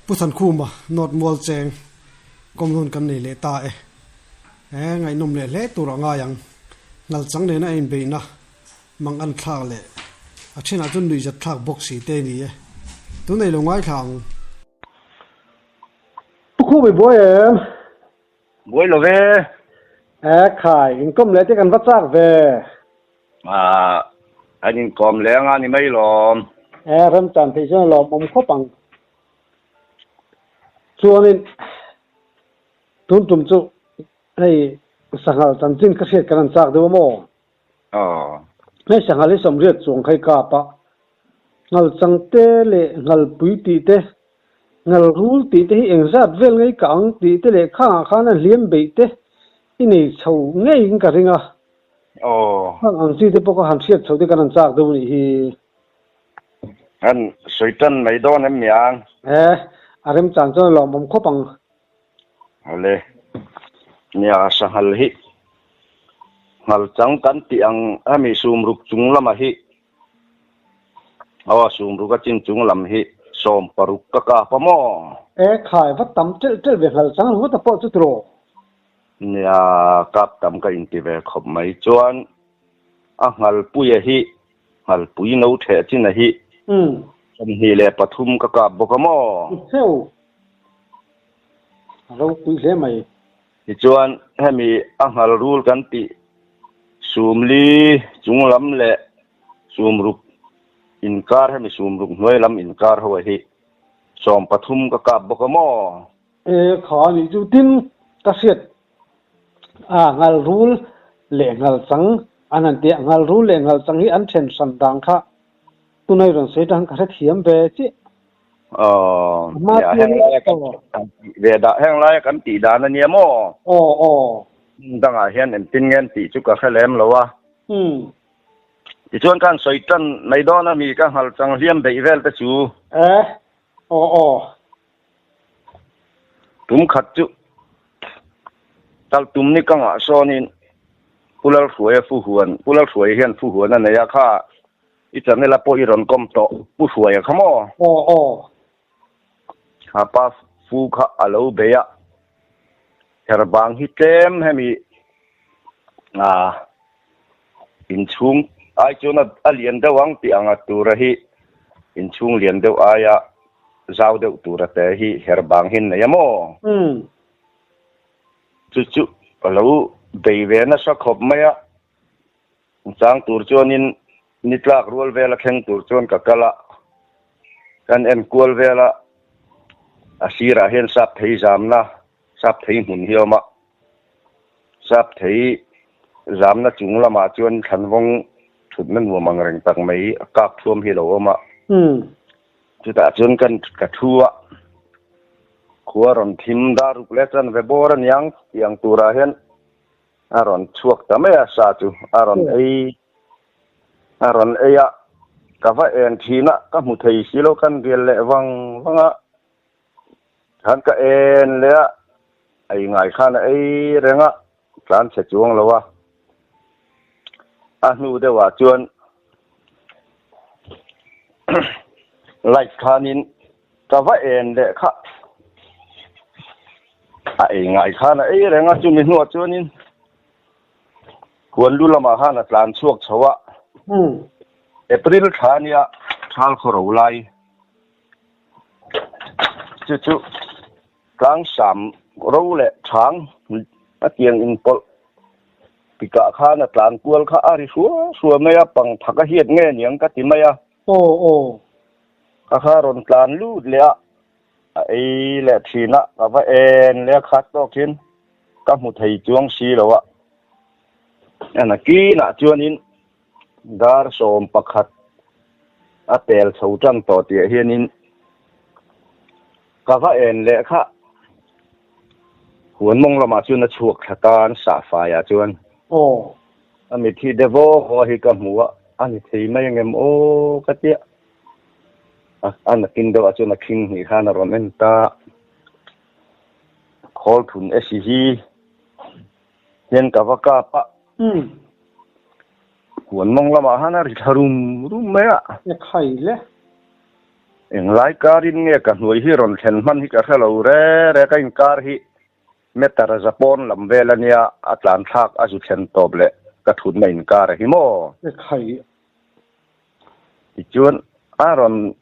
Pu Thankhuma North Mual cheng kawm hun kan nei leh ta e. He ngaihnawm leh hle tur a ngai ang. Ngal chang nena a inbeihna mang an thlak leh a thenah chuan nuihzat thlak bawk si te a ni e. Tunei lo ngaithla ang. Pu Khum i buai em? Buai lo ve. E khai, inkawm leh te kan va chak ve. Ah, an inkawm leh anga ni mai lawm. E, remchan theih chuan a lawmawm khawp ang. Chuanin tun tum chu hei sanghal chanchin ka hriat kan han chak deuh a maw? Aw. Hei sanghal hi sawmriat chuang kha i kap a, ngal changte leh ngalpui tih te, ngal rul tih te hi engzat vel ngei ka ang tih te leh khangah khan a hliam beih te i nei chho ngeiin ka ring a. Aw. Khang ang chi te pawh ka han hriat chho te kan han chak deuh nih hi. An sawi tan mai dawn em niang? E, a remchang chuan a lawmawm khawp ang. Awle, nia sanghal hi nghal chang kan tih ang hemi sumruk chung lama hi aw sumruk a chin chung lam hi 16 ka kap a maw? E, khai va tam telh telh ve nghal chang ringawt a pawh chu tiraw? Nia, kap tam ka inti ve khawp mai chuan a nghalpuia hi Nghalpui no theh chin a hi. 23 ka kap bawk a maw? Hreu. A ropui hle mai. Tichuan hemi a nghal rul kan tih sumli chung lam leh sumruk inkar hemi sumruk hnuai lam inkar ho a hi 13 ka kap bawk a maw? E kha a nih chu tin ka hriat a ngal rul leh ngal chang an han tia ngal rul leh ngal chang hi an then hran dan kha tunai rawn sawi tang ka hrethiam ve chiah. Aw nia heng laia kan tih ve dah heng laia kan tih dan a nia maw? Aw aw. Dangah hian engtin nge an tih chu ka hre lem lo a. Tichuan ka han sawi tan mai dawn a mi ka ngal chang hliam beih vel te chu. E aw aw. Tum khat chu kal tum ni ka ngah sawnin Pu Lalhruaia fu huan, Pu Lalhruaia hian fu huan a nei a kha, i channel a pawh i rawn kawm tawh Pu Hruaia kha maw? Aw aw. Kha pa fu kha a lo bei a, herbang hi tlem hemi ah inchhung ai chuan a lian deuh ang tih anga tura hi inchhung lian deuh aia zau deuh tura te hi her bang hi an nei a maw? Chu chu ka lo bei ve nasa khawp mai a, chang tur chuanin ni tlak rual vela thleng tur chuan ka kal a, kan en kual vel a, a sirah hian sap thei zamna, sap thei hmun hi a awm a. Sap thei zamna chung lamah chuan thlanvawng thutna nuam ang reng tak mai a kak thuam hi a lo awm a. Chutah chuan kan ka thu a, khua rawn thim dar ruk leh chuan ve bawr a niang tih ang turah hian a rawn chhuak ta mai a sa chu a rawn ei a rawn ei a, ka va en thin a, ka hmu thei si lo kan rial leh vang vang a. Khan ka en leh a, ei ngai khan a ei reng a, tlan chhe chuang lo a. A hnu deuhah chuan light khanin ka va en leh kha a ei ngai khan a ei reng a, chumi hnuah chuanin huan lu lamah khan a tlan chhuak chho a. April thla nia thal khaw ro lai. Chu chu tlangsam ro leh thang a tiang inpawlh tikah khan a tlan kual kha a ri hruai hruai mai a, pang thak a hiat nge niang ka ti mai a. Aw aw. Ka kha rawn tlan lut leh a, a ei leh thin a, ka va en leh a khat tawkin ka hmu thei chuang si lo a. Nakinah chuanin Dar 11 a tel chho tan tawh tih hianin ka va en leh kha huan mawng lamah chuan a chhuak thla ta an sah faiah chuan. Aw. A mithi de vaw vaw hi ka hmu a, a ni thei mai angem aw ka tia. A nakin deuhah chuan a khing hnih khan a rawn en ta. Khawl thun e si hi hian ka va kap a. Huan mawng lamah khan a ri thla rum rum mai a. E khai le. Englai karin nge ka hnuai hi rawn thlen hman hi ka hre lo re re, ka inkar hi meter zapawn lam vel a nia, a tlan thlak a zu thlen tawp leh ka thutna inkar a hi maw? Ekhai. Tichuan a rawn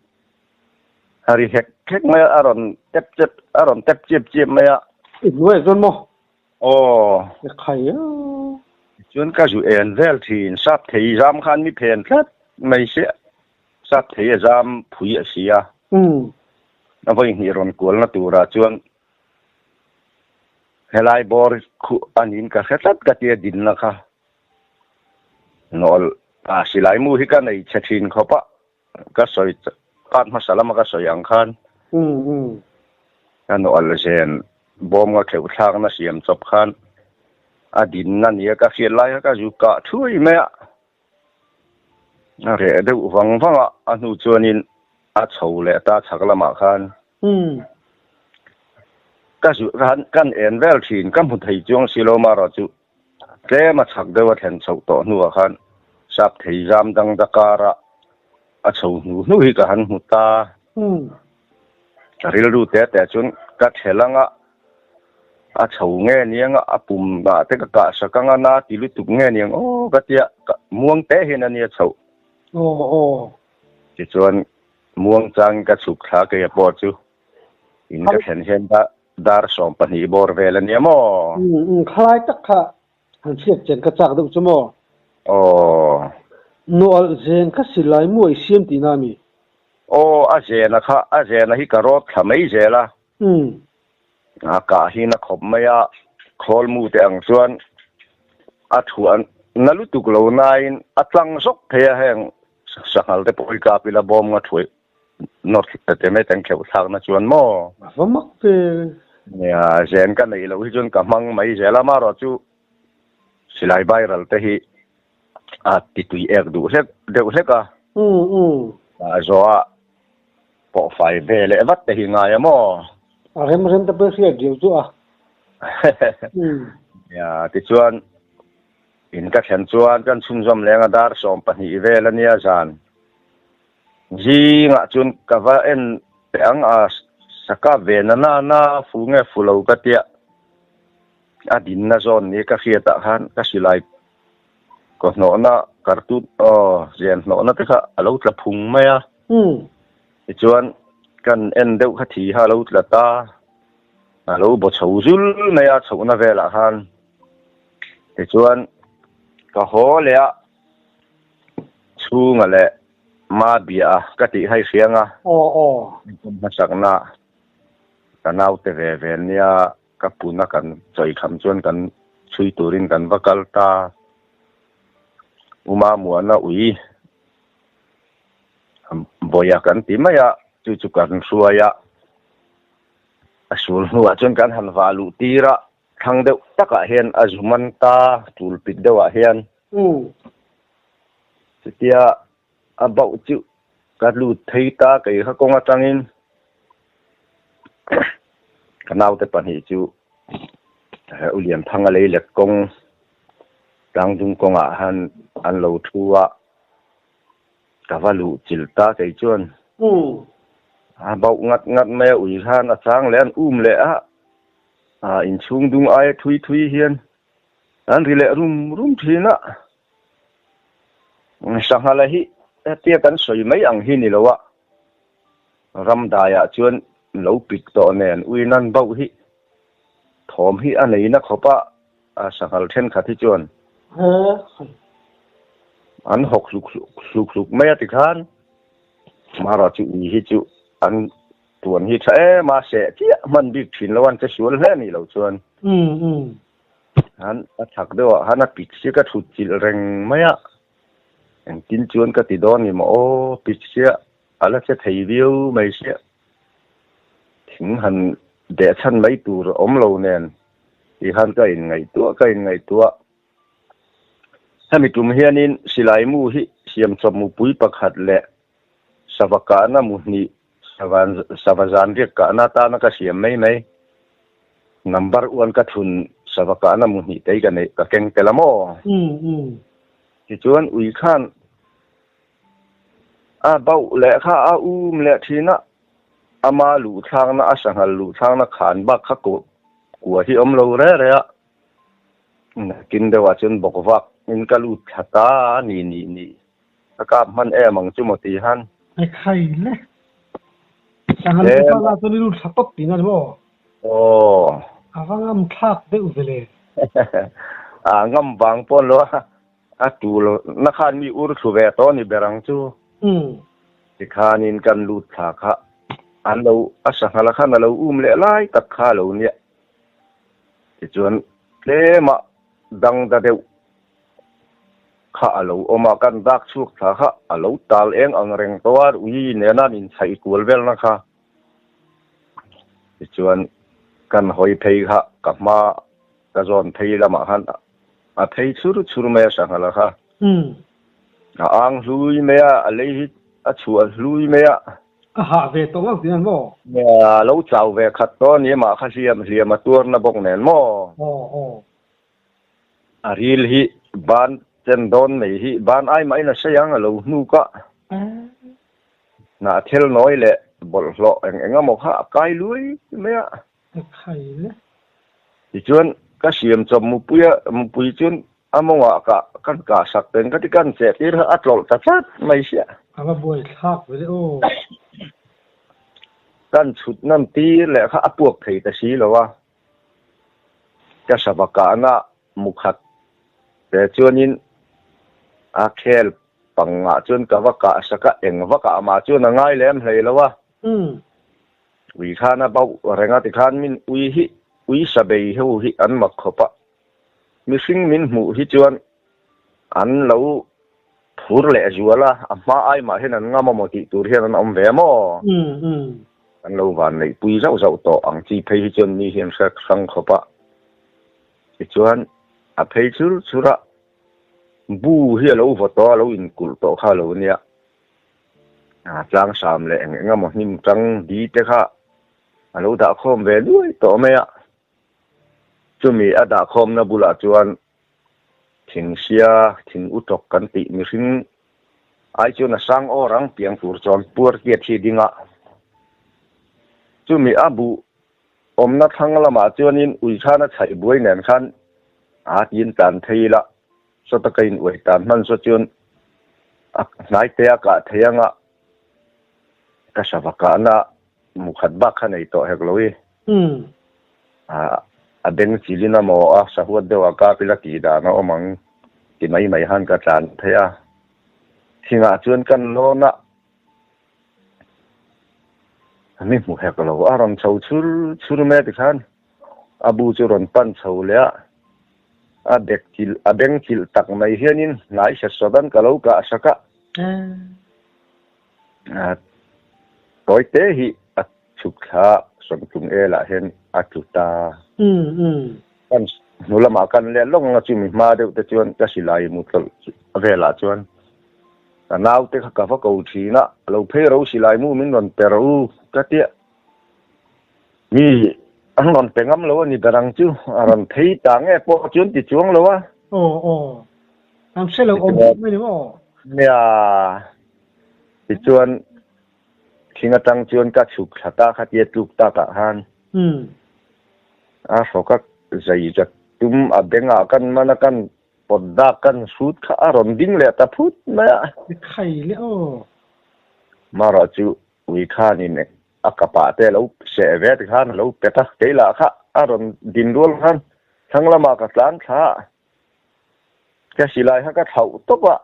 ri hek hek mai a, a rawn tep chep a rawn tep chiap chiap mai a. I hnuaiah chuan maw? Aw. Ekhai a. Tichuan ka zu en vel thin, sap thei zam khan mi phen tlat mai sia. Sap thei a zam phui a si a. A vawi hnih rawn kualna turah chuan helai bawr khuh a niin ka hre tlat ka tia dinna kha. Nawl a silai mu hi ka nei chhe thin khawp a, ka sawi part hmasa lama ka sawi ang khan ka nawl zen bawm ka kheuh thlakna siam chawp khan a dinna nia ka hriat lai kha ka zu kah thuai mai a. A reh deuh vang vang a, a hnu chuanin a chho leh ta chhak lamah khan ka zu khan kan en vel thin, ka hmu thei chuang si lo marawh chu tlem a chhak deuh a thlen chhoh tawh hnuah khan sap thei zam dang da karah a chho hnu hnu hi ka han hmu ta. Ka rilru te te chuan ka thelh ang a, a chho nge niang a, a pum ah te ka kah sak ang a, na ti lutuk nge niang aw ka tia, muang te hian a nia chhoh. Aw aw. Tichuan muang changin ka chhuk thla keia pawh chu in ka thlen hian dar 12 bawr vel a nia maw? Umm khalai tak kha han chhiat chen ka chak deuh chu maw? Aw. Nawalh zen kha silai muai siam tihna a mi? Aw, a zena kha, a zena hi ka rawt thla mai zel a. Umm. A kah hi na khawp mai a, khawl mu te ang chuan a thuah na lutuk lo nain a tlang zawk thei a, heng sanghal te pawh hi kap ila bawm nga thuai nawr thla te mai teng kheuh thlakna chuan maw? A va mak ve. Nia, zen ka neih loh hi chuan ka hmang mai zel a, amaherawh chu silai viral te hi a ti tui ek duh hlek deuh hlek a. Umm umm. A zawh a pawh fai ve leh vat te hi ngai a maw? A rem rem te pawh hriat riau chu a. Umm. Nia, tichuan in ka thlen chuan kan chhunzawm leng a dar 12 vel a nia zan. Zingah chuan ka va en teh ang a, saka ve na na na fu nge fu lo ka tia. A dinna zawn ni ka hriatah khan ka silai kaw hnawhna kartut aw zian hnawhna te kha a lo tla phung mai a. Tichuan kan en deuh kha thi kha a lo tla ta, a lo baw chho zul mai a chhohna velah khan. Tichuan ka haw leh a chhunga leh ma bia a ka tih hai hriang a. Aw aw. Hmasakna ka naute ve ve nia. Ka puna kan chawi tham chuan kan chhui turin kan va kal ta. Uma muana ui bawia kan ti mai a, chu chu kan hruai a. A sul hnuah chuan kan han vah luh tir a, thlang deuh takah hian a zu man ta, tul pit deuhah hian. Chutia a bauh chu ka lut thei ta kei kha kawng atangin ka naute pahnih chu u Lianthanga lei let kawng tlangdung kawngah han an lo thu a ka va luh chilh ta kei chuan a bauh ngat ngat mai a ui khan a chang leh an um leh a inchhung dung aia thui thui hian an ri leh rum rum thin a. Sanghala hi hetia kan sawi mai ang hi ni lo a, ramdaiah chuan lo pik tawh nen uinan bauh hi thawm hi a nei na khawp a, a sanghal thenkhat hi chuan an hawk hluk hluk hluk mai a tikhan marawh chu ui hi chu an tuan hi tha em a, seh chiah hman bik thin lo an che sual hle ni lo chuan. Han a chak deuh ah han a pit sia ka thut chilh reng mai a, engtin chuan ka ti dawn ni maw aw pit sia a la che thei viau mai sia, thing han deh chhan mai tur a awm lo nen ti khan ka inngaihtuah ka inngaihtuah. Hemi tum hianin silai mu hi siamchawp mupui pakhat leh sava kahna mu hnih Sava zan riak kahna atana ka siam mai mai. Number uan ka thun sava kahna mu hnih tei ka neih ka keng tel a maw? Tichuan ui khan A bauh leh kha a um leh thin a, ama luhthlakna a sanghal luhthlakna khan bak kha kua hi awm lo re re a. Nakin deuhah chuan bawk vak in ka lut thla ta a ni ni ni. Ka kap hman em ang chu maw ti han. Ai khai le. Sanghal luhthlakna chuan i lut thla tawp tihna ni maw? Aw. A va ngam thlak deuh ve le. A ngam vang pawh lo a. A tul na khan mi ur thlu ve tawh ni ber ang chu. Tikhanin kan lut thla kha an lo a sanghala khan a lo um leh lai tak kha a lo nia. Tichuan tlema dang da deuh kha a lo awm a, kan dak chhuak thla kha a lo tal eng ang reng tawh a, ui nena an inchhaih kual velna kha. Tichuan kan hawi phei kha ka hma ka zawn phei lamah khan a phei chhur chhur mai a sanghala kha. A ang hlui mai a, a lei hi a chhuah hlui mai a. A hah ve tawh ngauh tih an maw? A lo chau ve khat tawh a ni amah kha hliam hliam a tuarna bawk nen maw? Aw aw. A ril hi ban chen dawn mai hi ban ai mahin a sei ang a lo hnuk a. Hnahthel nawi leh bawlhhlawh eng eng emaw kha a kai luai mai a. Ka khai le. Tichuan ka siam chawp mupui a, mupui chuan a mawngah ka kan kah sak teng ka ti kan cheh tir kha a tlawlh ta tlat mai sia. A va buai thlak ve le aw. Kan chhut nan tir leh kha a puak thei ta si lo a. Ka sava kahna mukhat te chuanin a khel pangah chuan ka va kah sak a, eng va kah mah chuan a ngai lem hlei lo a. Ui khan a bauh reng a tikhan min ui hi ui sa bei ho hi an mak khawp a, mihring min hmuh hi chuan an lo phur leh zual a, a hma ai mah hian an ngam amaw tih tur hian an awm ve maw? An lo van neih pui zauh zauh tawh ang chi phei hi chuan mi hian hre hrang khawp a, tichuan a phei chur chur a, bu hi a lo vaw tawh a, a lo inkulh tawh kha a lo nia. A tlangsam leh eng eng emaw hnim tang di te kha a lo dahkhawm ve nuai tawh mai a. Chumi a dahkhawmna bulah chuan thingsia thing u tawk kan tih mihring ai chuan a sang awr ang piang tur chuan puar tiat hi ding a. Chumi a buh awmna thlang lamah chuanin ui khan a chhaih buai nen khan a tin tlan thei ila. Sawta ka in uai tan hman saw chuan a hnai te a kah thei anga ka sava kahna mukhat bak kha nei tawh hek lo i. A beng chilin a maw a sahuat deuh a kap ila tih dan a awm ang ti mai mai han ka tlan phei a. Thingah chuan kan lawn a mi hmu hek lo a rawn chho chhur chhur mai a tikhan a bu chu rawn pan chho leh a. A bek chilh, a beng chilh tak mai hianin hnai hre sawt an ka lo kah sak a. A tawi te hi a chhuk thla sawmtlung elah hian a tlu ta. Kan hnu lamah kan let lawk ang a, chumi hma deuh te chuan ka silai mu tlawlh velah chuan ka naute kha ka va ko thin a, lo phei ro silai mu min rawn per u ka tia. Mi an rawn pe ngam lo a ni ber ang chu, a rawn phei ta nge pawh chuan ti chuang lo a. Aw aw, an hre lo awm mai ni maw? Nia, tichuan thing atang chuan ka chhuk thla ta khatia tluk takah khan a hrawk a zai zat tum a bengah kan man a kan pawt dak kan hrut kha a rawn ding leh ta phut mai a. Khai le aw. Marawh chu ui khanin A kapah te a lo seh ve ti khan a lo pet a, kei lah kha a rawn din rual khan thlang lamah ka tlan thla a, ka silai kha ka thlauh tawp a,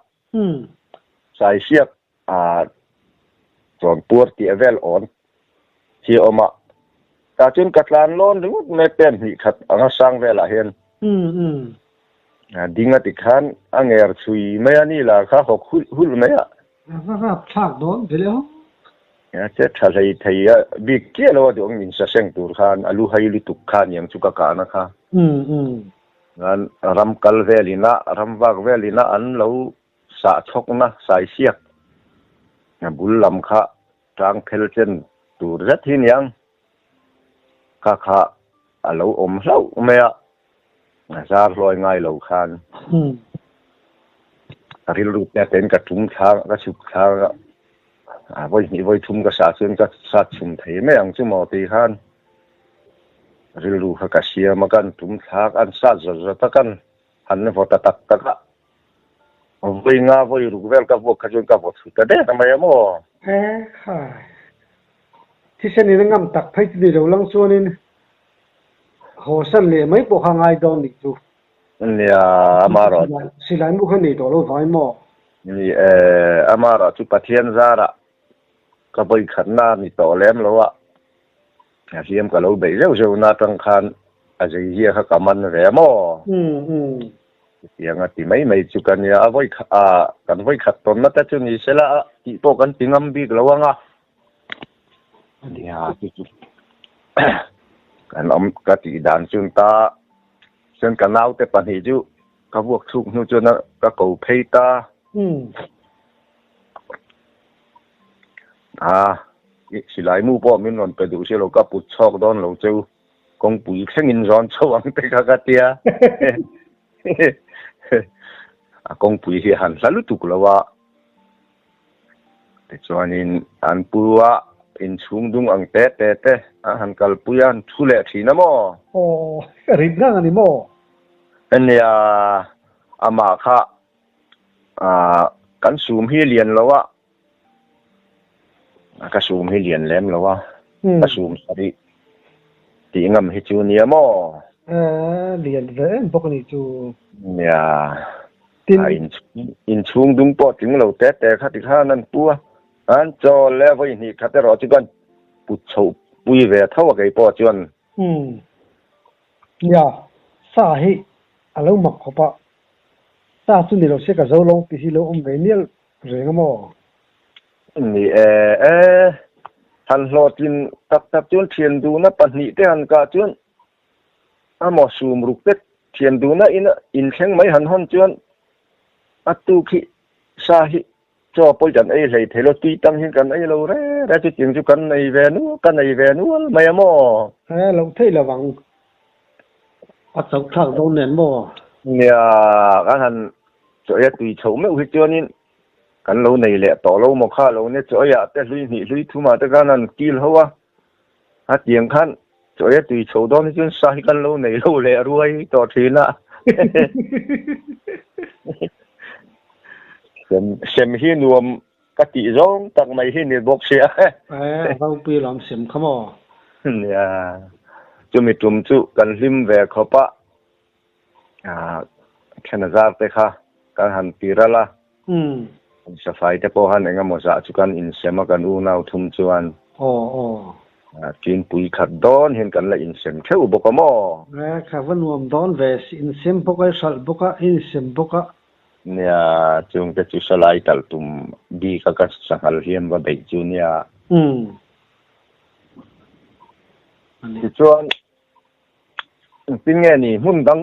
Saisiak a chuan puar tih vel awn hi a awm a, tah chuan ka tlan lawn ringawt mai pen hnih khat anga sang velah hian ding a ti khan a nger chhui mai a ni lah kha hawk hulh hulh mai a. A va rap thlak dawn ve le aw. Che tha hlei thei a bik chiah lo a duh ang min sa seng tur khan a lu hai lutuk kha niang chu ka kahna kha. Ngan ram kal velin a ram vak velin a an lo sah chhawkna sai siak a bul lam kha tang phel chen tur zet hi niang kha kha a lo awm hlauh mai a. A zar hlawi ngai lo khan ka rilru te ten ka tum thlang ka chhuk thlang a. A vawi hnih vawi thum ka sah chuan ka sat chhum thei mai ang chu maw tih khan rilru kha ka siam a, kan tum thlak an sat zawt zawt a, kan han vaw ta tak tak a. Vawi nga vawi ruk vel ka vuak kha chuan ka vaw thut ta der mai a maw? E khai, thisen in a ngam tak phei chu ni lo lang chuanin haw san leh mai pawh kha ngai dawn nih chu. Nia, amarawh. Silai mu kha nei tawh lo vai maw? Ni e, amarawh chu Pathian zarah ka vawi khatna a ni tawh lem lo a, a hliam ka lo beih zeuh zeuh na atang khan a zeizia kha ka man ve maw? Chutiang a ti mai mai chu ka nia, a vawi a kan vawi khat tawnna te chu ni sela a tih pawh kan ti ngam bik lo ang a. Nia, chu chu kan awm ka tih dan chu ta. Chuan ka naute pahnih chu ka vuak chhuk hnu chuan ka ko phei ta. A, silai mu pawh min rawn pe duh si lo, ka put chhawk dawn lo cheu, kawngpui thlengin zawn chho ang te kha ka tia. A kawngpui hi a han hla lutuk lo a. Tichuanin an pu a inchhung dung ang te te te an han kalpui a, an thu leh thin a maw? Aw, a rit ngang a ni maw? Nia, amah kha kan sum hi lian lo a, ka sum hi lian lem lo a, ka sum sarih tih ngam hi chu nia maw? Lian ve em bawk a nih chu. Nia. Tin, inchhung dung pawh tling lo te te kha ti khan an pu a, an chaw leh vawi hnih khat erawh chu kan put chhoh pui ve tho a kei pawh chuan. Umm. Nia, sa hi a lo mak khawp a, sa chu ni lo se ka zo lo tih hi lo awm ve mial reng a maw? Ni e, e, han hlawhtlin tak tak chuan thian duhna pahnih te han kah chuan A maw sum ruk te thian duhna in inthleng mai han hawn chuan a tuk hi sa hi chaw pawi kan ei hlei thei lo, tui tang hian kan ei lo re re chu tiang chu kan nei ve nual ka nei ve nual mai a maw? He lo thei lo ang, a chauh thlak dawn nen maw? Nia, kan han chaw ei a tui chhoh meuh hi chuanin kan lo nei leh tawh lo maw kha lo nia chaw eiah te hlui hnih hlui thumah te khan han kil ho a. A tiang khan chaw ei a tui chho dawn hi chuan sa hi kan lo nei lo leh ruai tawh thin a. Sem sem hi nuam ka tih zawng tak mai hi ni bawk sia. Eh, ropui lam sem kha maw? Nia, chumi tum chu kan hlim ve khawp a. Ah, then azar te kha kan han ti ral a. Umm. Safai te pawh han engemaw zah chu kan insem a kan unau thum chuan. Aw aw. Tinpui khat dawn hian kan la insem theuh bawk a maw? Eh, kha va nuam dawn ve, insem bawk a, i hralh bawk a, i insem bawk a. Nia, chungte chu salai talh tum bik a ka sanghal hian va beih chu nia. Umm. Tichuan. Engtin nge ni hmun dang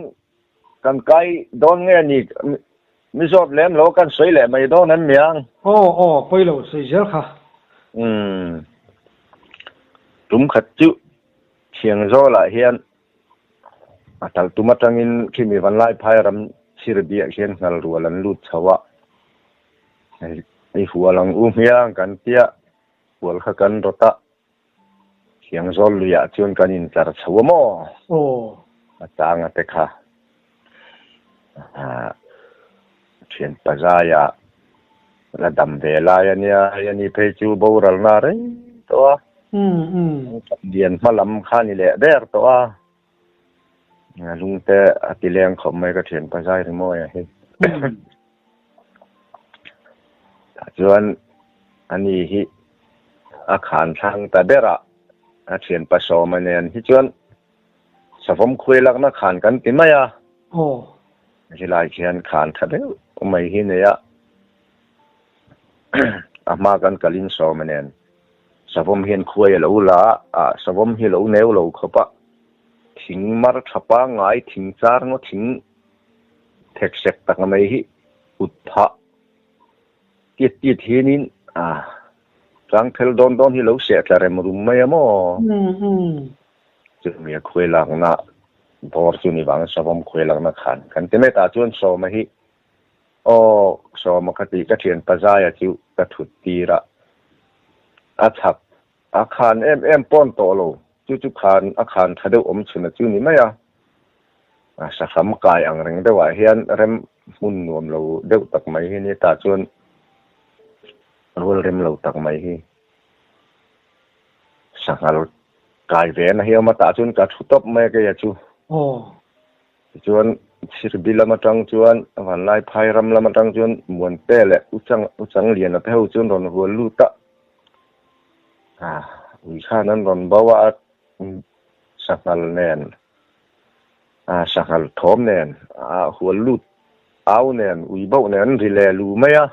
kan kai dawn nge ni mi zawt lem lo kan sawi leh mai dawn em miang? Aw aw pawi lo sawi zel kha. Umm tum khat chu Thiangzawlah hian a tal tum atangin khimi Vanlai phai ram chhir biak hian nghal rual an lut chho a, i hual ang u hmiang kan tia hual kha kan rawt a. Thiangzawl luiah chuan kan intlar chho a maw? Aw. A changa te kha thian pazaia la dam ve lai a nia, hei ani phei chu boralna rei tawh a. Lian hma lam kha ni leh ber tawh a. Lungte a ti leng khawp mai ka thian pazai rimawi a hi. Tah chuan ani hi a khan thlang ta ber a, a thian pasawma nen hi chuan savawm khuai lakna khan kan ti mai a. Aw. Helai khian khan tha deuh mai hi nei a, a hma kan kalin sawma nen savawm hian khuai a lo la a, savawm hi lo neu lo khawp a, thing mar tha pangngai thing char ngaw thing thek sek tak mai hi kut phah tit tit hianin a tlang phel dawn dawn hi lo seh tla rem rum mai a maw? Chumi a khuai lakna bawr chu ni vang savawm khuai lakna khan kan ti mai tah chuan Sawma hi aw Sawma kha tih ka thian Pazaia chu ka thut tir a. A chhak a khan em em pawn tawh lo, chu chu khan a khan tha deuh awm chhun a chu ni mai a. A sahram kai ang reng deuhah hian rem hmun nuam lo deuh tak mai hi ni tah chuan rual rem lo tak mai hi sanghal kai ve na hi a awm a, tah chuan ka thu tawp mai a keia chu. Aw. Tichuan, Chhirbi lam atang chuan, Vanlai phai ram lam atang chuan Muante leh Uchang Uchangliana te ho chuan rawn hual lut a. Ah, ui khan an rawn bo a, sanghal nen, ah, sanghal thawm nen, ah, hual lut au nen, ui bauh nen an ri leh lu mai a.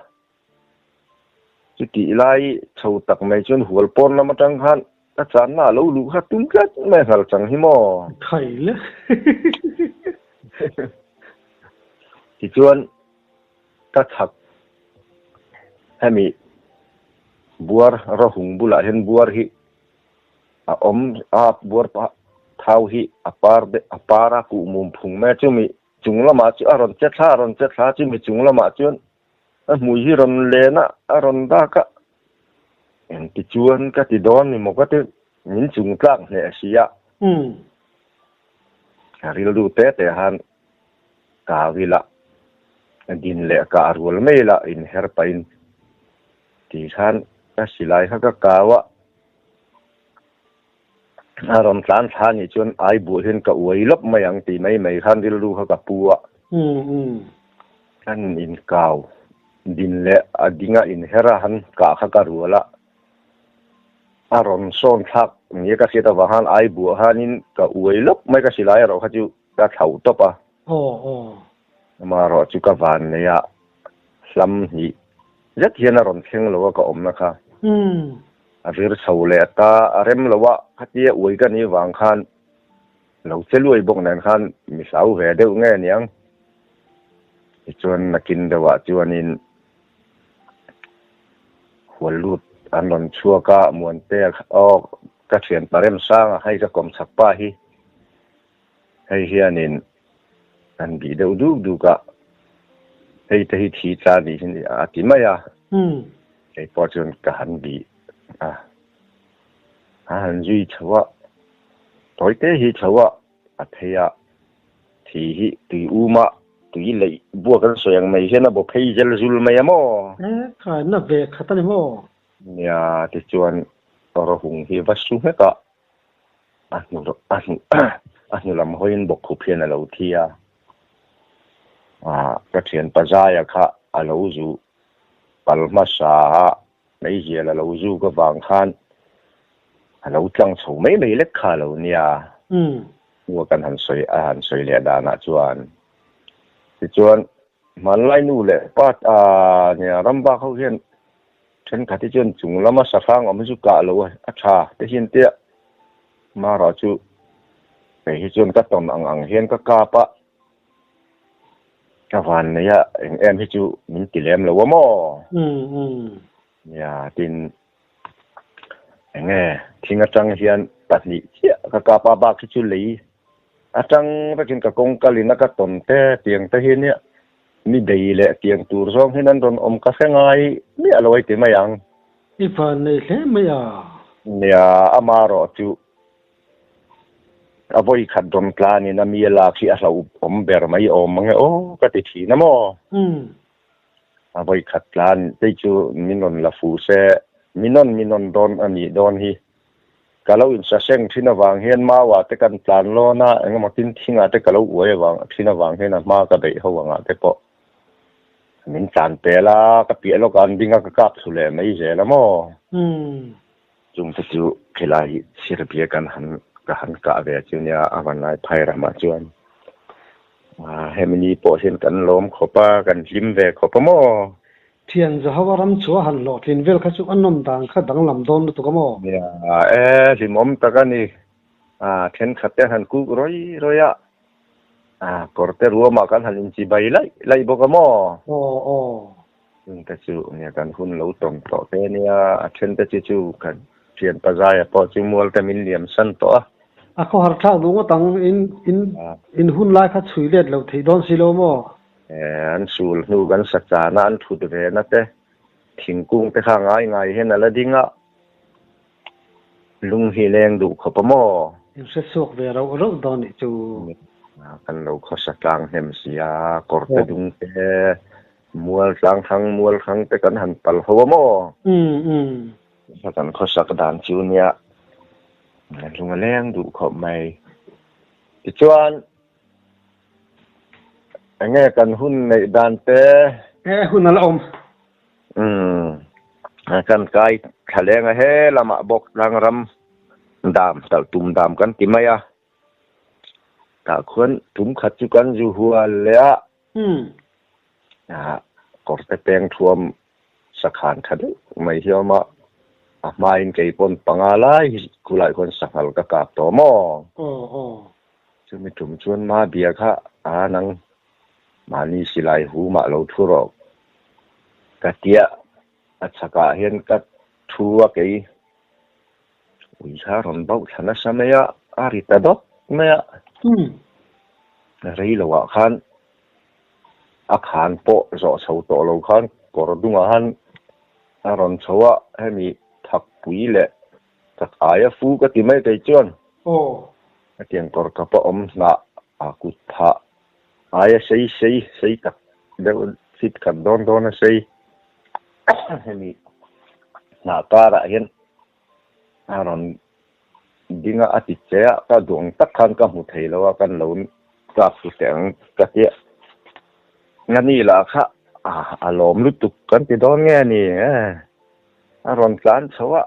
Chutih lai chho tak mai chuan hual pawn lam atang khan ka channa a lo luh kha tum tlat mai a nghal chang hi maw? Khai le. Tichuan ka chhak hemi buar rawhung bulah hian buar hi a awm a, buar thau hi a par a par a kuh mum phung mai a, chumi chung lamah chu a rawn che thla a rawn che thla chumi chung lamah chuan A hmui hi rawn len a, a rawn dak a. Engti chuan ka ti dawn ni maw ka ti, min chung tlak hneh si a. A rilru te te han kau ila, din leh kah rual mai ila inher pahin ti khan ka silai kha ka kau a. A rawn tlan thla nih chuan ai buah hian ka uai lawp mai ang tih mai mai khan rilru kha ka pu a. Kan inkau din leh a dinga inher a han kah kha ka rual a. A rawn sawn thlak nia ka hriat avang khan ai buah khanin ka uai lawp mai ka silai erawh kha chu ka thlauh tawp a. Amaherawh chu ka van nei a hlam hnih zet hian a rawn thleng lo a ka awmna kha. A vir chho leh ta a rem lo a, khatia uai ka nih vang khan lo che luai bawk nen khan mi hlau ve deuh nge niang. Tichuan nakin deuhah chuanin hual lut an rawn chhuak a, Muante aw ka thian pa Remsanga hei ka kawm chak pa hi hei hianin an bih deuh duk duk a, hei te hi thi tla nih hi a ti mai a. Kei pawh chuan ka han bih a, a han zui chho a, tawi te hi chho a, a phei a, thi hi tui um a, tui leih buak an sawi ang mai hian a baw phei zel zul mai a maw? E, khaina ve khat a ni maw? Nia, tichuan rawhung hi va su nghek a, a hnu a hnu a hnu lam hawiin bawkkhup hian a lo thi a, ah ka thianpa Zaia kha a lo zu pal hmasa a, meizial a lo zuk avang khan a lo tlang chho mai mai lek kha a lo nia. Hnu a kan han sawi a han sawi leh danah chuan tichuan hmanlai nu leh pa ah nia rambak ho hian Thenkhat hi chuan chung lama sahrang awm hi chu kah loh a tha te hian tia marawh chu kei hi chuan ka tawn ang ang hian ka kap a, ka van nei a eng em hi chu min ti lem lo a maw? Nia tin eng nge thing atang hian pahnih chiah ka kap a bak hi chu lei atang vekin ka kawng kalin a ka tawn te tiang te hi nia Mi bei leh tiang tur zawng hian an rawn awm ka hre ngai miah lo ai ti mai ang. I van nei hle mai a. Nia, ama erawh chu a vawi khat rawn tlanin a mi a lak hi a hlauh awm ber mai awm ang e aw ka ti thin a maw? A vawi khat tlan phei chu min rawn la fuh se, minawn minawn dawn a nih dawn hi. Ka lo insaseng thin avang hian Maua te kan tlan lawn a, engemaw tin thingah te ka lo uai avang thin avang hian a hma ka beih ho angah te pawh min tlan pel a, ka piah lawkah an ding a, ka kap thlu leh mai zel a maw? Chung te chu khilai hi chhirbia kan han ka han kah ve chu nia a vanlai phai ramah chuan hemi ni pawh hian kan lawm khawp a, kan hlim ve khawp a maw? Thian Zahova ram chu a han hlawhtlin vel kha chu a nawm dan kha danglam dawn lutuk a maw? Nia, e, hlimawm tak a ni. A, thenkhat te an han kuk rawi rawi a, a, kawrte ruamah kan han inchibai laih laih bawk a maw? Aw, aw. Chung te chu nia kan hun lo tawm tawh te nia, a then te chu chu kan thian pazaia pawh chu mual te min liam san tawh a. A khawhar thlak duh ngawt ang, in, in, in hun lai kha chhui let lo theih dawn si lo maw? An sul hnu kan sa chana an thut ve na te thingkung te kha ngai ngai hian a la ding a. Lung hi leng duh khawp a maw? In hre chhuak ve rauh rauh dawn nih chu. Kan lo khawsa tlang hnem si a, kawrte dung te, mual tlang hrang mual hrang te kan han pal ho a maw? Kan khawsak dan chu nia lung a leng duh khawp mai. Tichuan enge kan hun neih dan te? E hun a la awm. Umm kan kai thla leng a he lamah bawk tlang ram dam talh tum dam kan ti mai a tah khuan tum khat chu kan zu hual leh a ah kawrte peng thuam sakhan tha deuh mai hi a awm a a hmain kei pawn panga lai hi khulai khuan sanghal ka kap tawh maw chumi tum chuan ma bia kha a nang Mahni silai hu mah lo thu rawh ka tia a chhakah hian ka thu a kei ui kha rawn bauh thla nasa mai a, a ri ta dawt mai a. Rei loah khan a khan pawh zawh chho tawh lo khan kawr dungah khan a rawn chho a, hemi thakpui leh ka aia fu ka ti mai kei chuan. Hetiang kawr kapa awm hnah a kut phah Aia sei sei sei tak deuh fit khat dawn dawn a sei hemi hnah karah hian a rawn ding a a ti che a ka duh ang tak khan ka hmu thei lo a kan lo kap tu teh ang ka tia ngani lah kha a lawm lutuk kan ti dawn nge ni a rawn tlan chho a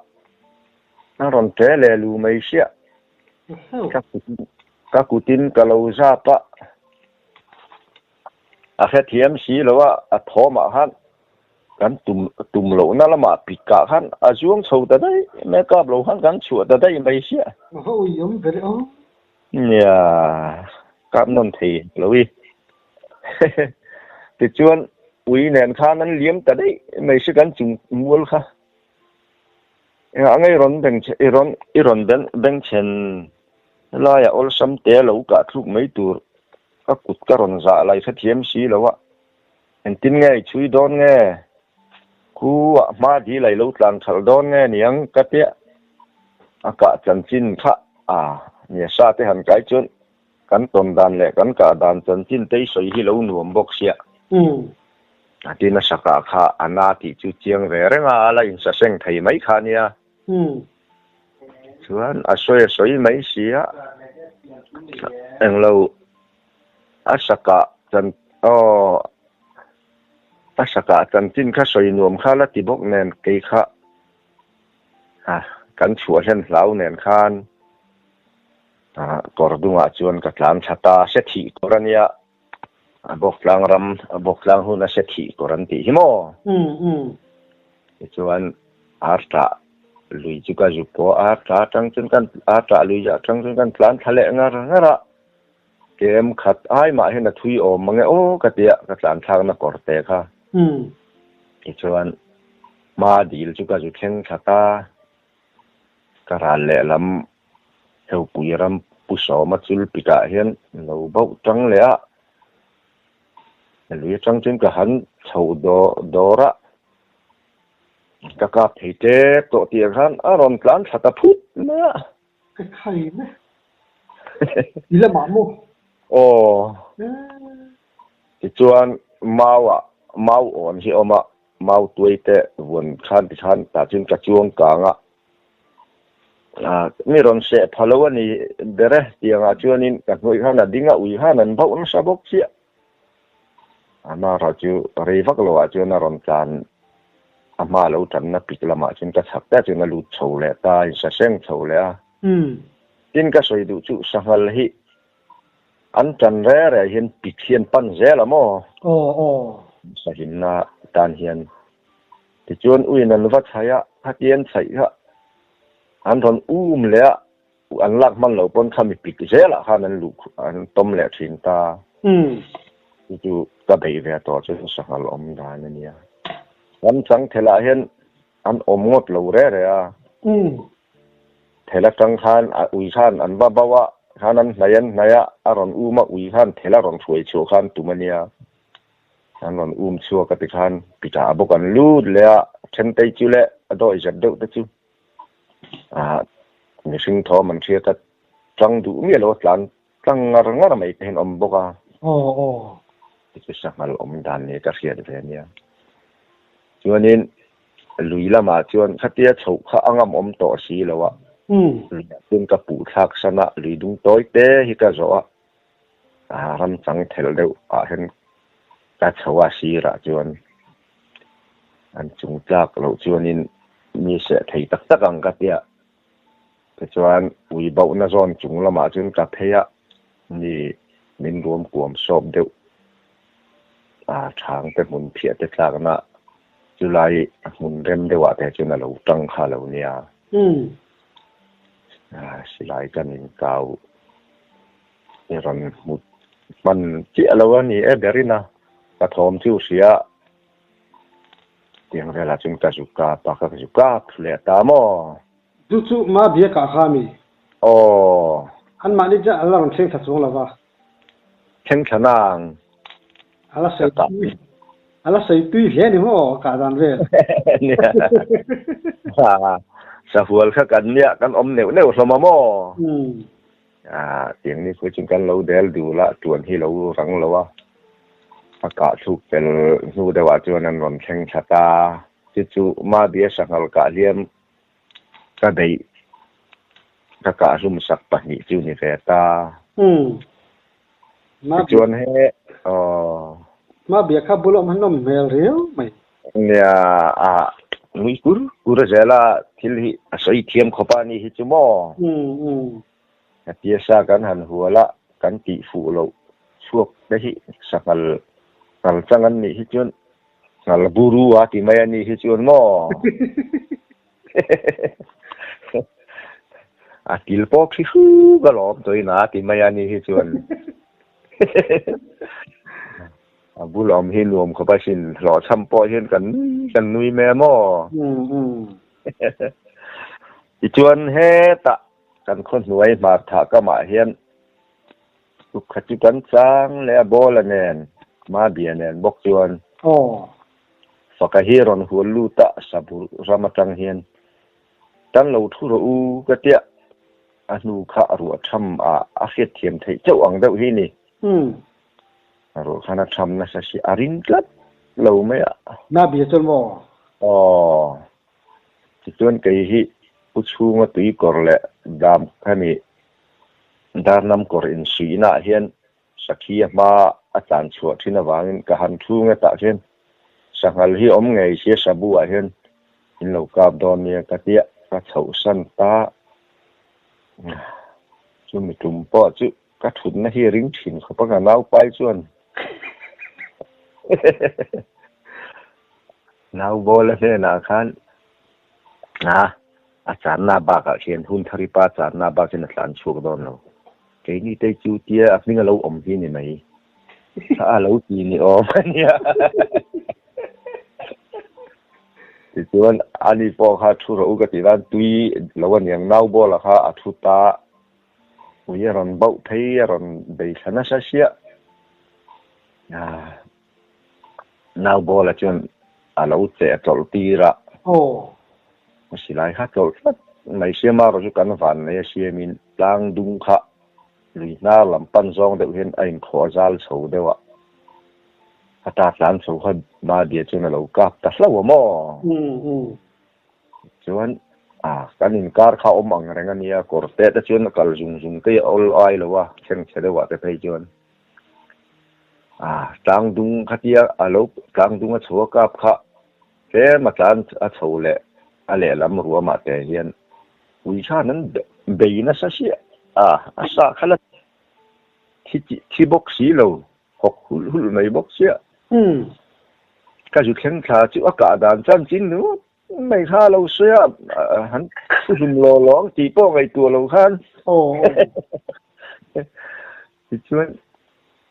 a rawn ṭe leh lu mai hriah ka Ka kutin ka lo zap a, a hrethiam si lo a, a thawmah khan kan tum tum lohna lamah pikah khan a zuang chho ta daih mai, kap lo khan kan chhuah ta daih mai sia. Va ui awm ve le aw. Nia, kap nawn thei lo i. Tichuan ui nen khan an liam ta daih mai si kan chung mual kha. Engah nge i rawn beng i rawn i rawn beng chhen helaiah awlsam te lo kah thluk mai tur ka kut ka rawn zah lai hrethiam si lo a, engtin nge i chhui dawn nge? Khuah hma dil a i lo tlan khalh dawn nge niang ka tia a kah chanchin kha a nia sa te han kai chuan Kan tawn dan leh kan kah dan chanchin te i sawi hi lo nuam bawk sia. A ti nasa kah kha a na tih chu chiang ve reng a, a la insaseng thei mai kha nia. Chuan a sawi a sawi mai sia, englo a sakah chan aw a sakah chanchin kha sawi nuam kha la ti bawk nen kei kha kan chhuah hlen hlau nen khan. Kawr dungah chuan ka tlan thla ta, se thih kawr a nia, a bawktlang ram, a bawktlang huna se thih kawr an tih hi maw? Tichuan ar tah lui chu ka zuk pawh a, ar tah atang chuan kan ar tah lui atang chuan kan tlan thla leh ngar ngar a, kem khat ai mah hian a thui awm mang e aw ka tia ka tlan thlakna kawr te kha. Tichuan hma dil chu ka zu thleng thla ta, ka ral lehlam Heupui ram Pu Sawma chul pitah hian lo bauh tang leh a, lui atang chuan ka han chho dawr a, ka kap thei tep tawh tih ang khan a rawn tlan thla ta phut mai a. Ka khai mai. I lamah maw? Aw. Tichuan mau ah mau awn hi a awm a, mau tuai te vuan khan tikhan tah chuan ka chuang kang a. Mi rawn seh pha lo a ni ber e, tiangah chuanin ka hnuai khan a ding a, ui khan an bauh nasa bawk chiah. Amara chu rei vak loah chuan a rawn tlan a hma lo tanna pik lamah chuan ka chhak te chuan a lut chho leh ta, a insaseng chho leh a. Tin ka sawi duh chu sanghal hi an tan re re hian pik hian pan zel a maw? Sahimna tan hian Tichuan uin an va chhaih a, khatian chhaih kha an rawn um leh a, an lak hman loh pawn khami pik zelah khan an luh an tawm leh thin ta. Chu chu ka beih ve tawh chu sanghal awm dan a nia. Ram chang thelah hian an awm ngawt lo re re a. Thel atang khan a ui khan an va bauh a, khan an hnaih an hnaih a, a rawn um a, ui khan thel a rawn hruai chhuah khan tum a nia. An rawn um chhuak a tikhan Peter a bawk an lut leh a, Thentei chu leh a dawi zet deuh te chu ah Mihring thawm an hriat a tang duh miah lo a tlan tlang ngar ngar mai te hian awm bawk a. Aw aw. Ti chu sanghal awm dan nia ka hriat ve nia. Chuanin lui lamah chuan khatia chhoh kha a ngam awm tawh si lo a. Luiah chuan ka puh thlak san a, lui dung tawi te hi ka zawh a. Ram chang thelh deuh ah hian ka chho a sirah chuan an chung tlak loh chuanin mi seh thei tak tak ang ka tia. Tichuan ui bohna zawn chung lamah chuan ka phei a, mi min ruam kuam sawp deuh a chhang te hmun phiah te tlakna chulai hmun rem deuhah te chuan a lo tang kha a lo nia. Silai kan inkau i rawn hmu hman chiah lo a ni e berin a, ka thawm chu hria tiang velah chuan ka zu kap a, ka zu kap leh ta maw? Chu chu ma bia kah kha mi? Aw. An mahni chuan an la rawn thleng thla chuang lo va. Thleng thla nang. A la sawi tui, a la sawi tui hle ni maw kah dan vel. Nia. Sahual kha kan nia, kan awm neuh neuh hlawm a maw? Ah, tiang ni pawh chuan kan lo del dul a, tuan hi lo rang lo a, a kah thluk fel hnu deuhah chuan an rawn thleng thla ta. Chu chu Mabia sanghal kah hliam ka beih ka kah hlum sak pahnih chu ni ve ta. Tichuan he aw. Mabia kha bul awm han awm hmel riau mai. Nia, a nui kur kur a zel a, thil hi a sawi thiam khawp a ni hi chu maw? Hetia sa kan han hual a, kan tih fuh loh chhuak te hi sanghal nghal chang an nih hi chuan nghal buru a ti mai a nih hi chuan maw? A til pawh khi hruk a lawm tawhin a ti mai a nih hi chuan. A bul awm hi nuam khawp a sin, hlawhchham pawh hian kan nui kan nui mai a maw? Tichuan hetah kan khawhnuai hmarthah kamah hian tukha chu kan chang leh a bawla nen, Mabia nen bawk chuan faka hi rawn hual lut a, Sabur ram atang hian tan lo thu rawh u ka tia, a hnu kha a ruah tham a, a hriatthiam theih chauh ang deuh hi ni. A ruah khan a tham nasa si, a ring tlat lo mai a. Na bia chuan maw? Aw. Tichuan kei hi Pu Chhunga tuikawr leh dam hemi Darnam kawr insuihna ah hian Sakhi a hma a tlan chhuah thin avangin ka han thu nge tah hian Sanghal hi awm ngei sia Sabu ah hian in lo kap dawn nia ka tia ka chhoh san ta. Chumi tum pawh chu Ka thutna hi a ring thin khawp a, ka naupai chuan nau bawla hnenah khan a a channa bakah hian hun thari pa channa bak hian a tlan chhuak dawn lo. Keini te chu tia a hming a lo awm hi ni mai. Thla a lo ti ni awm a nia. Tichuan ani pawh kha thu rawh u ka tih lan tui lo aniang nau bawla kha a thu ta. Ui a rawn bauh phei a rawn bei thla nasa siah. Nau bawla chuan a lo cheh a tlawlh tir a. A silai kha tlawlh tlat mai sia marawh chu kan van nei a siamin tlang dung kha lui hnar lam pan zawng deuh hian a inkhawh a zal chho deuh a. A ta tlan chho kha Madia chuan a lo kap ta hlauh a maw? Chuan a kan inkar kha awm ang reng a nia, kawr te te chuan a kal zung zung te a awl ai lo a, thleng chhe deuh ah te phei chuan a tlang dung khatia a lo tlang dung a chho a kap kha tlem a tlan a chho leh a lehlam ruam ah te hian ui khan an bei nasa chiah a, a sa kha la thi thi bawk si lo. Hawk hulh hulh mai bawk chiah. Ka zu thleng thla chu a kah dan chan chin ringawt mai kha a lo sawi a, han thu hlum law law ang tih pawh ngaihtuah lo khan. Tichuan,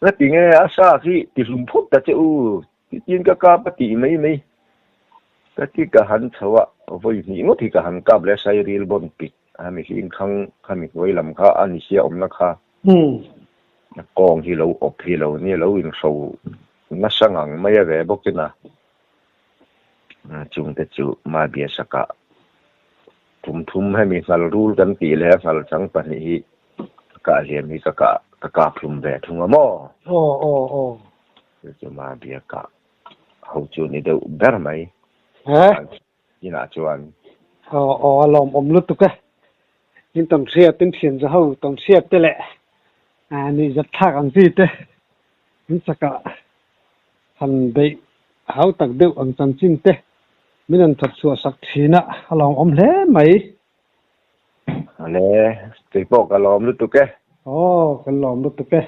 Nga ti nge a sa khi ti hlum phawt ta che u, titiin ka kap a tih mai mai. Ka ti ka han chho a, vawi hnih ngawt hi ka han kap leh a sairil bawn pit a mi hling khang khami hnuai lam kha a ni sia awmna kha. A kawng hi lo awp hi lo nia lo inhro nasa ngang mai a ve bawkin a, chungte chu Mabia sakah Kum thum hemi nghal rul kan tih leh a nghal chang pahnih hi ka kah hliam hi ka kah ka kap hlum ve thung a maw? Aw aw aw. Chu chu Mabia kah ho chu ni deuh ber mai. He? Inah chuan. Aw aw a lawmawm lutuk e. In tam hriat in thian za ho tam hriat te leh nuihzat thlak ang chi te in chakah han beih hau tak deuh ang chanchin te min han thawt chhuah sak thin a, a lawmawm hle mai. Ale, kei pawh ka lawm lutuk e. Aw, kan lawm lutuk e.